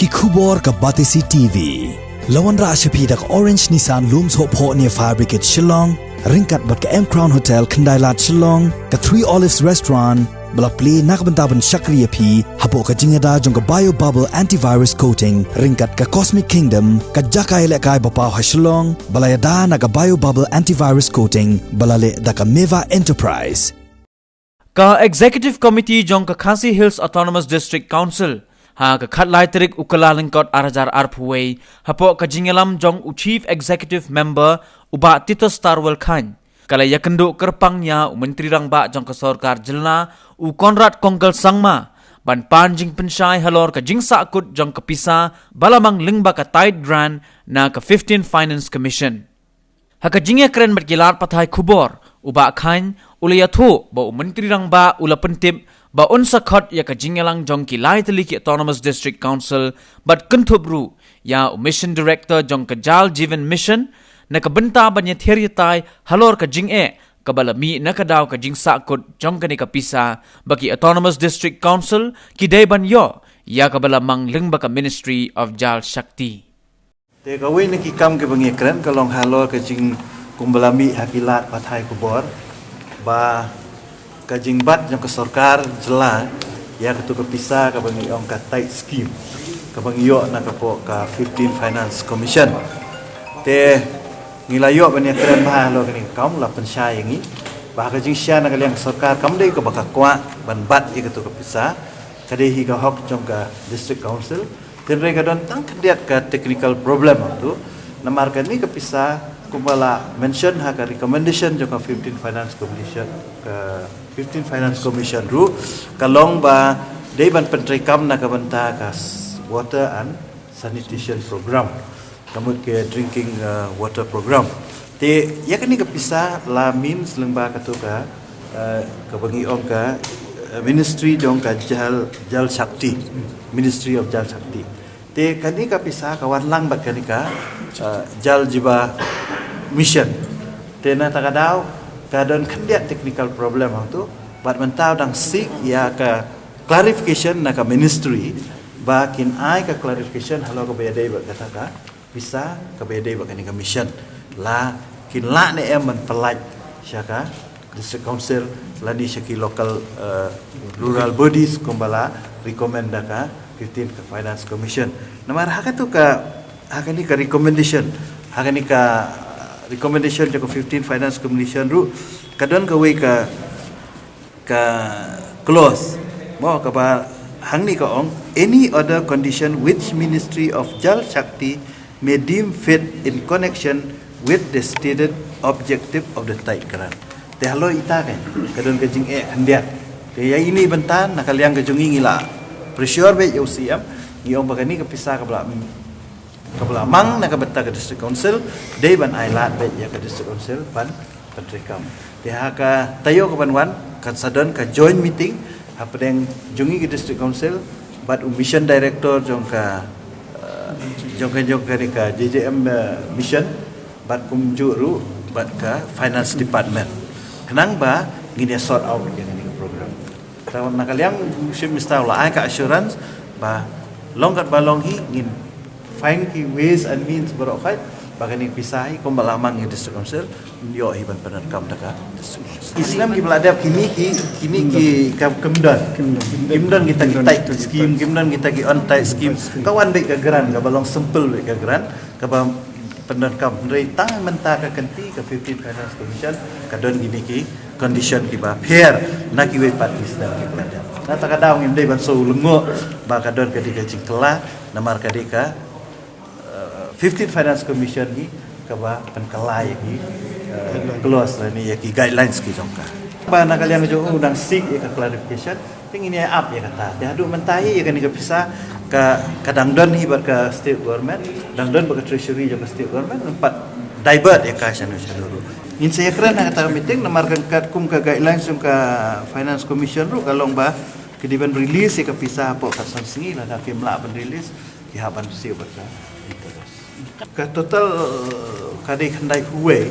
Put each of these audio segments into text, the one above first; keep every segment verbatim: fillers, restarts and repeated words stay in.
Ki khubor ka Batesi T V. La wanrah sha phi da ka Orange Nissan Lum Sohphoh near Fire Brigade Shillong, ryngkat bad ka M Crown Hotel Khyndai Lad Shillong, ka Three Olives Restaurant, ba la plie na ka bynta ban shakri ïa phi hapoh ka jingïada jong ka Bio Bubble Antivirus Coating, ryngkat ka Cosmic Kingdom, ka jaka ïalehkai ba paw ha Shillong, ba la ïada na ka Bio Bubble Antivirus Coating, ba la leh da ka Meva Enterprise. Ka Executive Committee jong ka Khasi Hills Autonomous District Council, ha ka khatlai tarik u Kyllalyngkot ar hajar arphew wei, hapoh ka jingïalam jong u Chief Executive Member u Bah Titus Tarwel Chyne, ka la ïakynduh kyrpang ïa u Myntri Rangbah jong ka Sorkar Jylla u Conrad Kongkal Sangma ban pan jingpynshai halor ka jingsahkut jong ka pisa ba la mang lyngba ka Tide Grant na ka Fifteenth Finance Commission. Ha ka jingïakren bad ki lad pathai khubor, u Bah Chyne u la ïathuh ba u Myntri Rangbah u la pyntip ba un sa khot ïa ka jingïalang jong ki lai tylli ki Autonomous District Council bad kynthup ruh ïa u Mission Director jong ka Jal Jeevan Mission na ka bynta ban ïathiar ïatai halor ka jingeh kaba la mih na ka daw ka jingsahkut jong kane ka pisa ba ki Autonomous District Council ki dei ban ïoh ïa kaba la mang lyngba ka Ministry of Jal Shakti. Te kawei na ki kam kiba ngi kren ka long halor ka jing kumba la mih ha ki lad pathai khubor ba ka jingbat jong ka sorkar jylla ïa katu ka pisa kaba ngi ong ka Tide Scheme kaba ngi ïoh na ka poh ka Fifteenth Finance Commission. Te ngi la ïoh ban ïakren bha halor kane ka kam, la pynshai ïa ngi ba ha ka jingshai na ka liang ka sorkar kam dei kaba ka kwah ban bat ïa katu ka pisa, ka dei hi ka hok jong ka District Council. Hynrei ka don tang khyndiat ka technical problem hangtu. Namar kane ka pisa kumba la mention ha ka recommendation jong ka Fifteenth Finance Commission, ka Fifteenth Finance Commission ruh ka long ba dei ban pyntreikam na ka bynta ka s-, water and sanitation program, ka mut ka drinking, uh, water program. Te ïa kane ka pisa la means lyngba katu ka, uh, kaba ngi ong ka, uh, Ministry jong ka Jal, Jal Shakti, Ministry of Jal Shakti. Te kane ka pisa ka wan lang bad kane ka, uh, Jal Jeevan Mission. Te na kata ka daw ka don khyndiat technical problem hangtu, bad mynta u dang seek ïa ka clarification na ka Ministry ba kin ai ka clarification halor kaba ïadei bad kata ka pisa kaba ïadei bad kane ka mission. La kin lah ne em ban pyllait sha ka District Council lane sha ki local, uh, rural bodies kumba la recommend da ka Fifteenth Finance Commission. Namar ha katu ka, ha kane ka recommendation, ha kane ka, uh, recommendation jong ka Fifteenth Finance Commission ruh ka don kawei ka, ka clause mo kaba hangne ka ong, any other condition which Ministry of Jal Shakti may deem fit in connection with the stated objective of the Tide Grant. Te halor ita ka, ka don ka jingeh khyndiat. Te ïa ine i bynta na ka liang ka jong ngi ngi la pressure beit ïa u C M, ngi ong ba kane ka pisa kaba la, kaba la mang na ka bynta ka District Council dei ban ai lad beit ïa ka District Council ban pyntreikam. Te ha ka taïew kaban wan kan sa don ka joint meeting hapdeng jong ngi ka District Council bad u Mission Director jong ka, uh, jong ka, jong kane ka J J M, uh, Mission bad kumjuh ruh bad ka Finance Department. Khnang ba ngin ïa sort out ïa kane ka program. Te na ka liang u Chief Minister u la ai ka assurance ba long katba long hi ngin find ki ways and means baroh khoit ba kane ka pisa hi kumba la mang ïa District Council, ïoh hi ban pyndonkam da ka District Council. Ki snem kiba la dep kine ki, kine ki kam kim don. Kim don. Kim don kita ki Tide Scheme, kim don kita ki on Tide Scheme. Ka wan beit ka grant, kaba long simple beit ka grant kaba pyndonkam. Hynrei tang mynta ka kynti ka Fifteenth Finance Commission ka don kine ki condition kiba pher na kiwei pat ki snem kiba la dep. Na kata ka daw ngim dei ban shu lyngngoh ba ka don ka dei ka jingkylla, namar ka dei ka, uh, Fifteenth Finance Commission hi kaba pynkylla ïa ki, uh, clause lane ïa ki guidelines ki jong ka. Ba na ka liang jong u dang seek ïa ka clarification, te ngin ïa ap ïa kata. Te haduh mynta hi ïa kane ka pisa ka, ka dang don hi bad ka State Government, dang don bad ka Treasury jong ka State Government, ngin pat divert ïa ka shano shano ruh. Ngin sa ïakren ha kata ka meeting, namar kan katkum ka guidelines jong ka Finance Commission ruh ka long ba ki dei ban release ïa ka pisa hapoh khatsan sngi, lada kim lah ban release ki hap ban siew bad ka interest. Ka total, uh, ka dei khyndai phew wei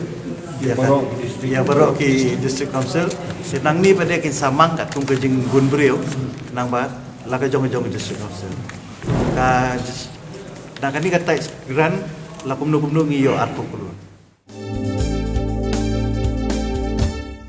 ïa baroh ki District Council. Te nangne pat de kin sa mang katkum ka jingbun briew, nangba la ka jong ka jong ka District Council. Ka, da kani ka TIDES grant la kumno kumno ngi ïoh arphew klur.